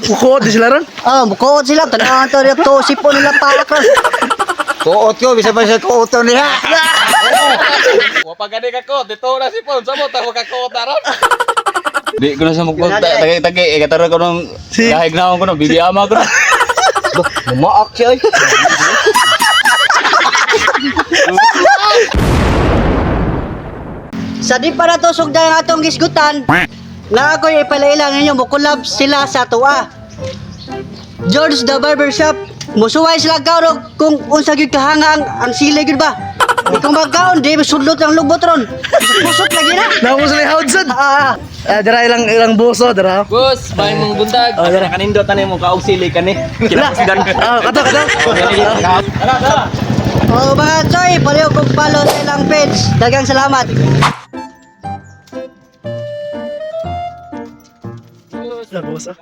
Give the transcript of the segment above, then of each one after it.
Kuot di sila ron. Oh, mukuot sila. Tanawan to, to, sipon nila paak ron. Kuot ko, bisa pa siya kuoton niya. Wa pa gani ka ko, dito na si Pon, sa mo ta ka ko taron. Di ko na sa mukbang tagi-tagi eh kataro ko nung dahig na ko nung bibiyama ko na. Mumaak siya oy. Sa di pa na to sugdan ang atong gisgutan, na ako'y ipalailang ninyo, mukulab sila sa tuwa. George the Barber Shop, musuway sila karon kung unsa gyud kahanga ang sili gyud ba. Di kung magkaon, di sudlot ang lubot ron. Pusot lagi na. Namo sila houdsad. Ah, ah. Ah, dara ilang ilang buso dara. Boss, may mong buntag. Oh, dara. Kanindot na mo kaog sili kani. Lah. Ah, kato kato. Oh, mga choy, pareho kong follow sa ilang page. Dagang salamat. Lah buso.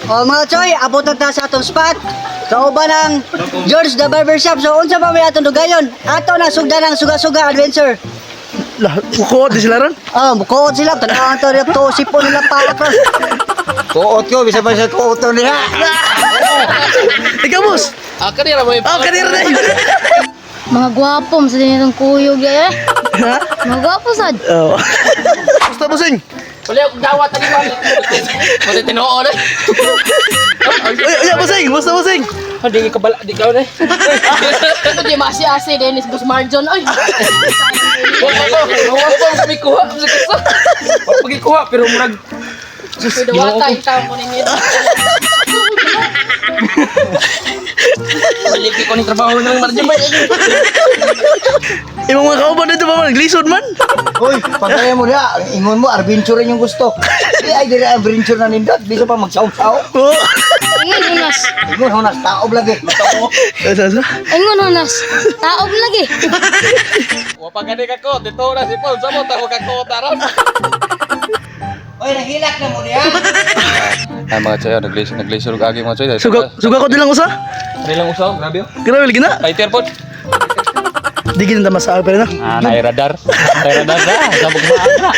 Oh, mga choy, abot na ta sa atong spot. Kauban ng George the Barber Shop. So, unsa pa may atong dugayon? Ato na sugdan ang suga-suga adventure. Lah, kuot di sila ron. Oh, mukuot sila. Tanawan to, to, sipon nila paak ron. Kuot ko, bisa pa siya kuoton niya. Ikaw boss. Ah, kanira mo. Oh, kanira na. Mga gwapo, sa din itong kuyog eh. Ha? Mga gwapo sad. Oh. Basta bossing. Wala akong dawat ani ba. Pati tinuod eh. Uy, uy, bossing, basta bossing. Hindi ka bala, di ka eh. Ito di maasi-asi, Dennis Bus Marjon. Ay! Wa pa kami kuha sa kasa. Wa pa kuha pero murag Pwede wata yung tao ko ninyo. balik ko ni trabaho ng margin ba. Imong mga kauban dito ba man naglisod man? Uy, pagkaya mo niya, ingon mo, adventure yung gusto. Di ay dili adventure na nindot, bisa pa magsaw-saw. Oh. Ingon hunas. Ingon hunas taob lagi. Asa asa. Ingon hunas. Taob lagi. Wa pa gani ka ko, dito na si Pon, sa mo ta ka ko taron. Uy, nahilak na mo niya. Ay mga choy, naglisod naglisod og agi mga choy. Suga suga ko din lang usa. Kanilang usaw, grabe oh. Grabe lagi na. Fighter pod. Di gid na masaag pero na. Ah, naay radar. Naay radar na. Sabog sa na.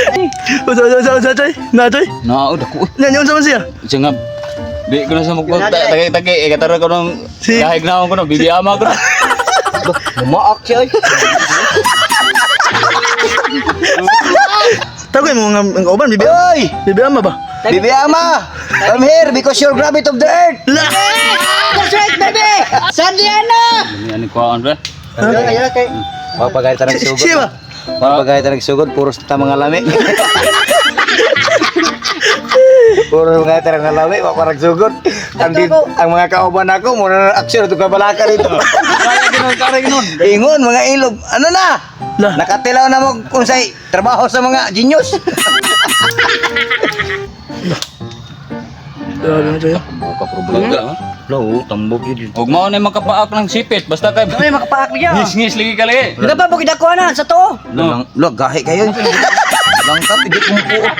Usa usa usa usa choy. Na choy. Nao dako. Nya nya unsa man siya? Siya nga di ko na sa mukbang tagi-tagi eh kataro ko nung dahig na ko nung bibiyama ko na. Mumaak siya oy. Tagoy mo nga ang kauban bibi. Uy! Bibi ama ba? Bibi Ama, I'm here because you're gravity of the earth. La. That's right, baby! San Diana! Ano kuhaan pre? Ayun, ayun, kay. Mapagay tarang sugod. Siya ba? Mapagay tarang sugod, puros ta mga lami. Puro mga tarang nga lami, maparag sugod. Ang, di, ang mga kauban ako, muna na aksyon ito kabalaka rito. Ingon, mga ilob. Ano na? Lah. Nakatilaw na mo kung sa'y trabaho sa mga genius. Grabe na choy. Buka problema. Lo, tambok yun. Ug mao na makapaak ng sipit basta kay Ay, makapaak niya. ngis-ngis lagi ka lagi. Di ba bukid ako na sa to? No. Lo, gahi kayo. Langkap, hindi kumukuot.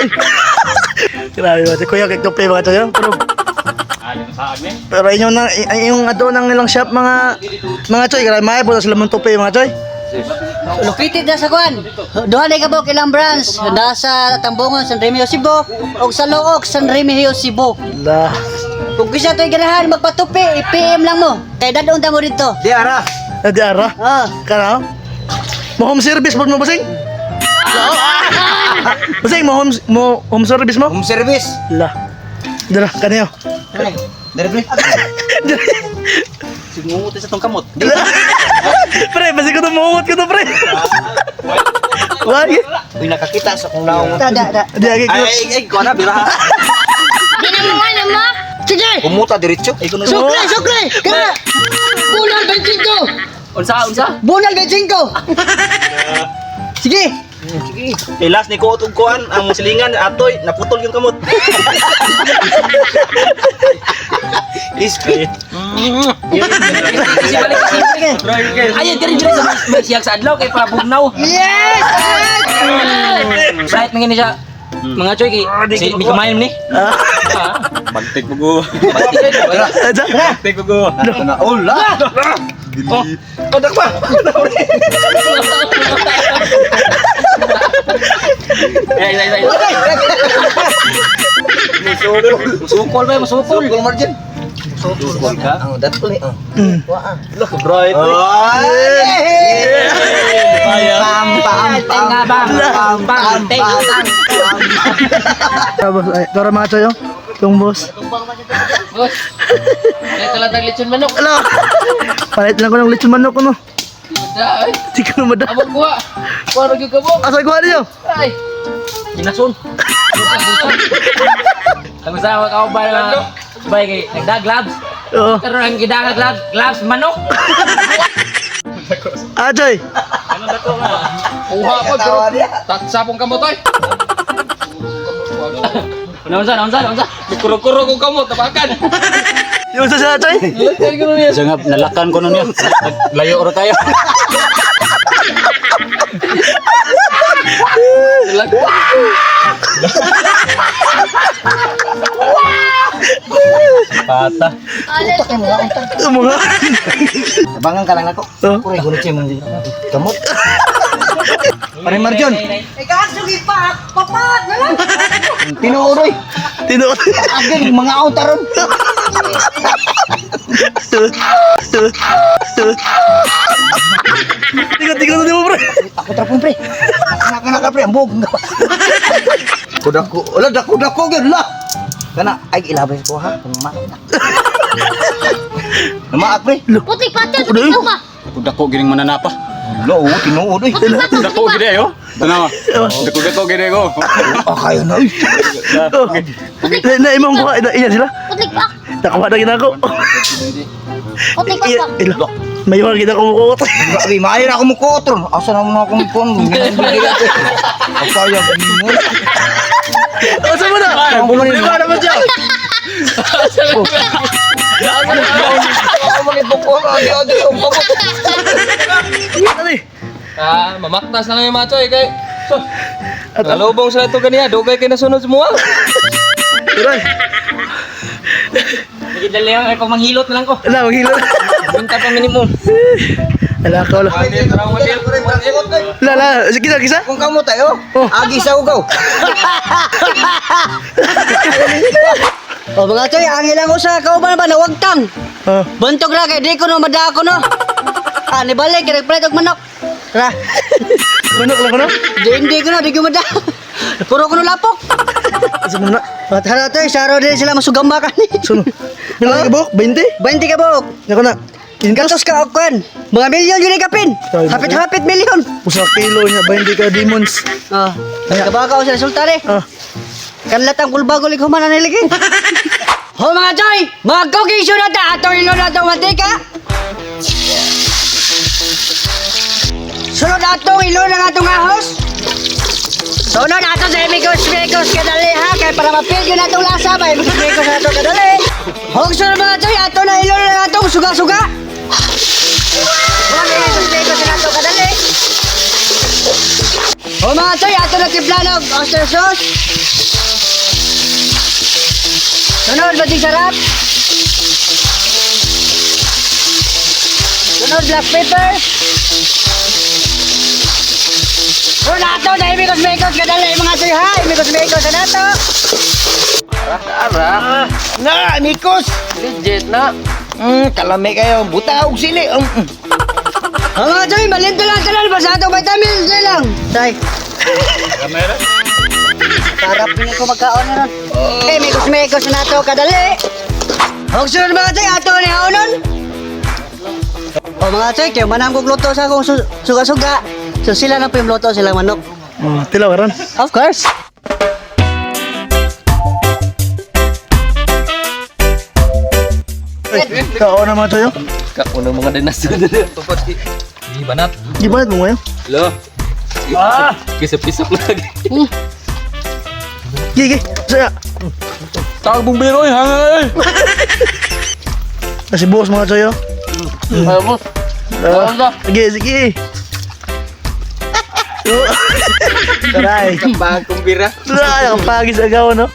Grabe ba? Kuya kay tope mga choy. Pero pero inyo na yung ato nang nilang shop mga mga choy, grabe maayo po sila mong tope mga choy. Located na sa kuan. Duha na kabok ilang branch. Nasa Tambungon, San Remigio, Cebu ug sa Looc, San Remigio, Cebu. La. Kung gusto to'y ganahan magpatupi, i-PM lang mo. Kay dadon ta mo dito. Di ara. Na di ara. Ah, Kana? Mo home service po mo basing? Basing mo home service mo? Home service. La. Dara kaniyo. Dari pre. Sigungot sa tong kamot. Pre, basi ko to muungot ko to pre. Wag. Uy, nakakita sa kung naong. da da da. Di agi ko. Ay ay ay kuha na bira. Di na mo nga ma. Sige! Kumuta diretso. Sukle, sukle! Kaya! Bunal 25! Unsa unsa? Bunal 25! Sige! Ilas ni ko og kuan ang silingan atoy naputol yung kamot. Ispit. Ay, diri diri sa may siyag sa adlaw kay pabugnaw. Yes! Bright man gini siya. Mga choy kay si mi kumain ni. Bagtik mo go. Aja. Bagtik mo go. Na ula. Kodak pa. Ay, ay, ay. Musukol ba, musukol. Sukol margin. Sukol ka? Ang datol eh. Wa. Look, bright. Pam pam pam Tenga bang, bang, bang, tenga. Tara, boss. Ay, tara mga choy, oh. Itong boss. Boss. Ito lang tag lechon manok. Ala. Palit lang ko ng lechon manok ko no. Da, ay. Di ko na mada. Amo kuha. Kuha ra gyud kamo. Asa kuha niyo? Ay. Ginasun. Ang usawa ka ba na bay kay nagda gloves. Oo. Karon ang gidanga gloves, gloves manok. Ah, Choy. Kuha ko pero tatsa pong kamot ay. Unsa, unsa, unsa. Kuro-kuro kong kamot tabakan. Yung sa siya, Choy. Siya nga, nalakan ko nun yun. Layo ro tayo. Pata. Yung mga. Abangan ka lang ako. Oh. Kuray gunit siya mong kamot. Pare Marjon, Ikaw, pa! Papat na lang! tinuodoy. Tinuod. Agin mga aon taron. Tingnan, tingnan na mo, pre. Ako trapon pre. Anak anak ka pre, ambog. Dako, wala dako dako gyud la. Kana ay ilabay ko ha. Namaak. Namaak pre. Putik patil, putik ka. Dako gining mananapa. Lo, oh, tinuod oy. Dako gini ayo. Tanawa. Dako dako gini ko. Ah, kayo na oy. Oh. Na, na imong kuha. Na, iya sila. Putik pa. Nakuha na gina ko. Putik pa. Iya, ila. May mga gina ko mukuot. Grabe, maayo na ako mo kotron. Asa na mo na akong kon? Kaya mo. Asa mo na? Problema naman siya. Ako magibukon, adi adi ang kamot. Ano eh? Ah, mamaktas na lang yung mga choy kay. So, At nalubong sila ito ganiya, dugay kay nasunod semua. Turay. Sige dali lang ako manghilot na lang ko. Ala, maghila. Binta pa minimum. Ala ka, wala. Ala, ala. Sige, kisa, kisa. Kung kamot tayo, Oh. agi sa ugaw. O mga choy, ang ilang usa kauban ba nawagtang. Oh. Bantog ra kay di ko no madako no. Ah, nibalik kay nagpalit og manok. Ra. Manok lang ko no? Di hindi ko na, di ko mada. Puro ko no lapok. Asa mo na? Patara to, saro din sila masugamba ka ni. Suno. Pila ka buhok? 20? 20 ka buok. Nako na. Kintos? Gatos ka og kwan. Mga milyon yun ay kapin. Sorry, Hapit-hapit milyon. Usa kilo niya, 20 ka demons. Ah, kabaka ko sa resulta ni. Ah. Kanlat ang kulbago lig human na niligi. Ho mga choy, mga cooking show na ta atong ilo na atong mantika. Sunod atong ilo na atong ahos. Sunod ato sa imigos migos kadali ha kay para mapil yun atong lasa ba imigos migos na ato kadali. Hog sunod mga choy, ato na ilo na atong suga-suga. Hog imigos migos na ato kadali. Ho mga choy, ato na timpla og oyster sauce. Sunod, bating sarap. Sunod, black pepper. Sunod ato na imigos-migos kadali mga choy ha. Imigos-migos na nato. Ara. Na, Nikos. Legit na. Kalami kayo. Buta og sili. Mm. Ang mga choy, malinto lang tanan. Basta atong vitamins na lang. Tay. Sarap niya ko magkaon na ron. Eh, migos-migos na nato kadali. Huwag sunod mga choy, ato ni haonon. O mga choy, kaya manang kong luto sa akong suga-suga. So sila na po yung luto silang manok. Oh, tilaw karon. Of course. Kao na mga choy. oh. Kauna mga dinasyon. Tupad. Di banat. Di ba mo ngayon? Lo. Kisap-kisap lagi. Gigi, saya. Tawag bumbiro eh, hanga eh. Kasi boss mga choy oh. Ayaw mo. Ah, sige, sige. Oh. Taray. Bagong bira. Taray, ang pagis agaw no.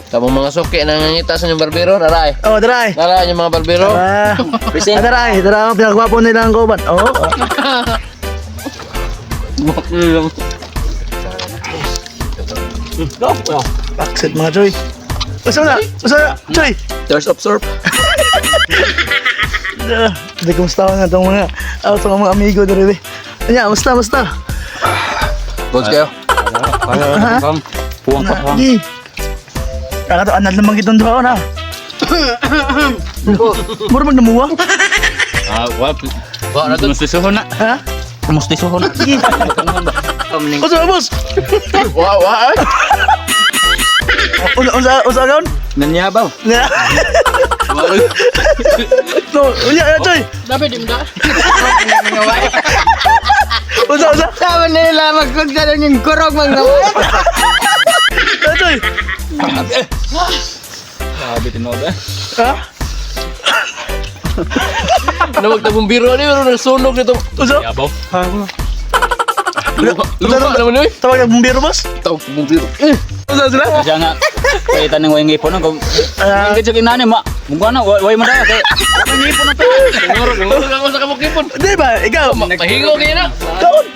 Kamong mga suki nangangita sa inyong barbero, naray. Oh, taray. Naray yung mga barbero. Ah, ah, taray, taray, ang pinagwapo nila ang kauban. Oh. Baksit mga choy. Usa na, usa na, choy. There's observe. Ah, hindi, kumusta ka nga itong mga, ah, itong mga amigo dere. Be. Anya, musta, musta? Goods kayo. Ha? Puwang pa, puwang. Di. Kaka to, anad naman kitong duha na. Mura mag namuha. Ah, wa. Wa na to. Mustisuhon na. Ha? Mustisuhon na. Sige. Usa boss. Wa wa. eh. Unsa unsa unsa kaon? Nanyabaw. Na. No, unya ya choy. Dapat di mo Unsa unsa? Sama nila magkunta ng yung kurog mga Ah, Choy. Grabe tinuod eh. Ha? Nawag na bumbiro ni pero nasunog nito. Unsa? Yabaw. Lupa lupa naman oy. Tawag na bumbero boss? Tawag bumbiro. Eh. Unsa sila? Kasi nga, kaya tanong way ngipon kung Ah. ingit sa kinani ma. Mungko na way mo na kay way ngipon na to. Ngurog ngurog ako sa kamukipon. Di ba? Ikaw. Pahingo kayo na. Kaon.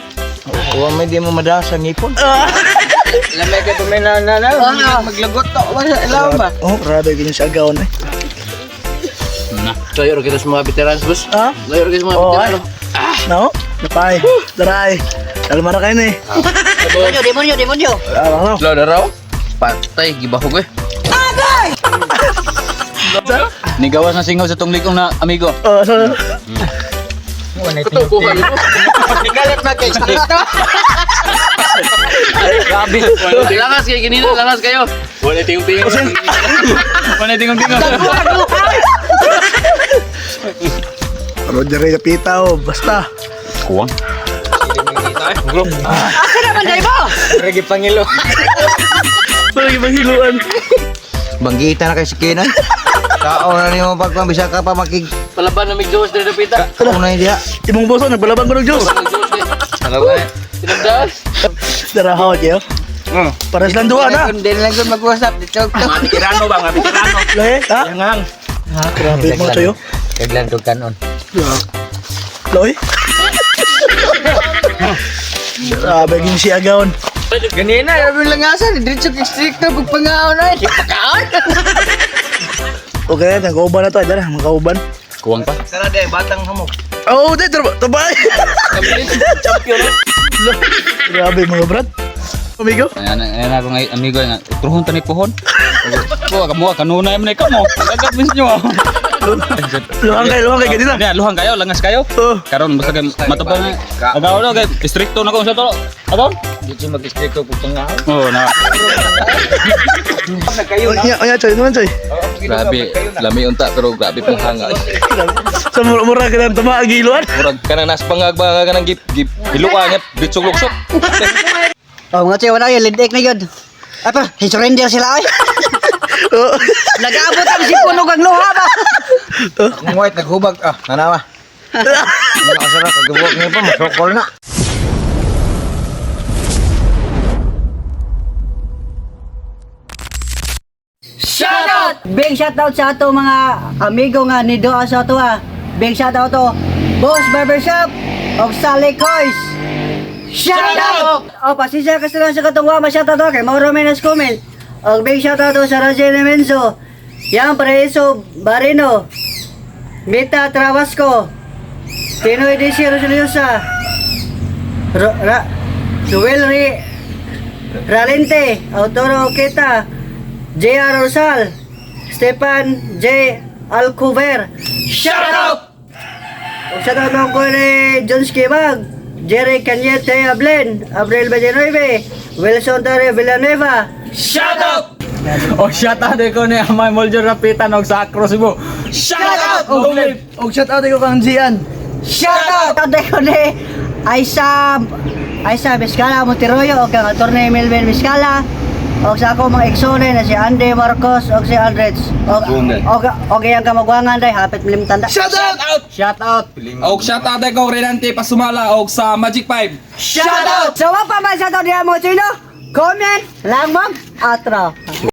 Kuha mo di mo madasa ngipon. Ah. Lamay ka tumina na na. Maglagot to. Wala alam ba? Oh, grabe ganyan siya agaw na. eh. Na. Layo ra kita sa mga veterans, boss. Ha? Layo ra kita sa mga Oh, ay. veterano. No? Napay. Daray. Kalma ra kayo na eh. Demonyo, demonyo, demonyo. Ah, ano? Slow na raw. Patay gibahog eh. Nigawas na singaw sa tong likong na amigo. Oh, so, Kutukuhan ko. Galit na kay Strito. Grabe. Langas kayo kanina, langas kayo. Wala tingong tingo. Wala tingong tingo. Roger Ray Pita, oh, basta. Kuwang. Asa naman day mo? Regi pangilo. Parang ibang hiluan. Banggita na kay si Kenan. Tao na nimo pagpambisa ka pa makig Palaban na mig Diyos diri dapita. Tao na diha. Imong boso, nagbalabang ko ng Diyos. Palaban. Tinagdas. Darahaw, yo. Pares lang duha na. Kung di lang ko mag-usap dito. Veterano ba nga veterano. Lahi, ha? Yangang. Grabe mga choyo. Kaglan ko kanon. Loy. Grabe gin si agaon. Ganina, grabe lang asa, diretso kay stricto pagpangaon ay. Pagkaon. Okay, nagkauban na to. Ay, dara, magkauban. Kuwang pa. Tara de batang hamok. Oh, di, tabay. Champion. Grabe mga brad. Amigo. Ayan, ayan ako ngay amigo nga. Truhon tani puhon. Ko kamo kanunay man ikaw mo. Agad mis nyo. Luhang kayo ganina. Niya, luhang kayo, langas kayo. Oh. Karon basta kay matubang na. Agaw no kay stricto na ko sa to. Agaw? Dito mag-stricto pagpangaon. Oh na. Unya, unya, choy, naman choy. Grabe, lami unta pero grabe pong hanga. Sa mura-mura ka lang tama ang giluan. Murag kanang nas pangag ba kanang gip gip hiluan niya bitsog luksok. Oh, mga tsoy, wala yun. Lindik na yun. Ay, pa, surrender sila ay. Oh. Nag-aabot ang sipon ug ang luha ba? Ang white naghubag ah, nanawa. Nakasara kagabuak niya pa masokol na. Big shoutout sa ato mga amigo nga ni Doa sa ato ah. Big shoutout to Boss Barbershop of Sally Coys. Shoutout! Oh, pasensya ka sa sa katong wa shoutout to kay Mauro Menas Comel. Og big shoutout to sa Roger Nemenzo. Yang Paraiso Barino. Mita Travasco. Tinoy DC Rosaliosa. Ro, Ra, Joel Re, Ralente, Autoro Oketa, J.R. Rosal, Stefan J. Alcover. Shout out! Ug shout out ko ni John Skibag, Jerry Cañete Ablen, Abril Villanueva, Wilson Torre Villanueva. Oh shout out ko ni Amay Moljor Rapitan og sa Acro Cebu. Shout out! Og shout out ko kang Gian. Shout out! Shout out ko ni Aisa Aisa Vizcala Monteroyo og kang Attorney Melvin Vizcala og sa ako mga igsoon na si Andy Marcos og si Aldrich og og iyang kamagwangan day hapit milimtan da. Shout out! Shout out. Og shout out ko Renante Pasumala og sa Magic 5. Shout out. So wa pa man shout out diha mga chino. Comment lang ma'am outro.